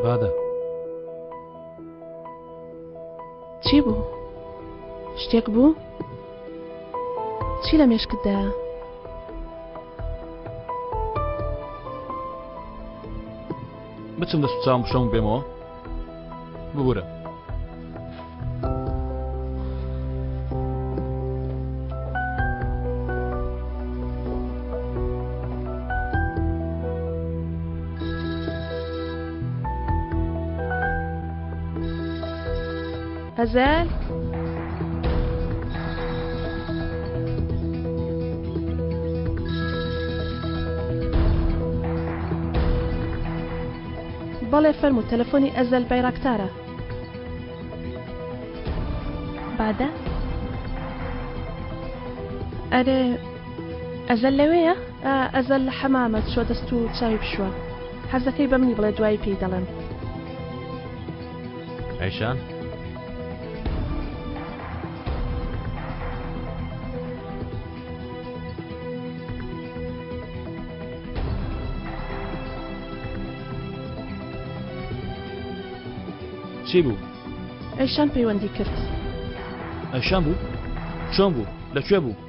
بادە. چی بوو؟ شتێک بوو؟ چی لە مێشکتدایە؟ بچم دەست و چاوم بشۆم و بێمەوە؟ ببورە. ئەزەل؟ بەڵێ فەرموو تەلەفۆنی ئەزەل بەیراکتارە. بادە؟ ئەرێ ئەزەل لەوێیە؟ ئا ئەزەل لە حەمامە چوە دەست و چاوی بشوە حەزەکەی بە منی بڵێ دوایی پێی دەڵێم. ئەیشان؟ چی بوو؟ ئەیشان پەیوەندی کرد. ئەیشان بوو؟ چۆن بوو؟ لە کوێ بوو؟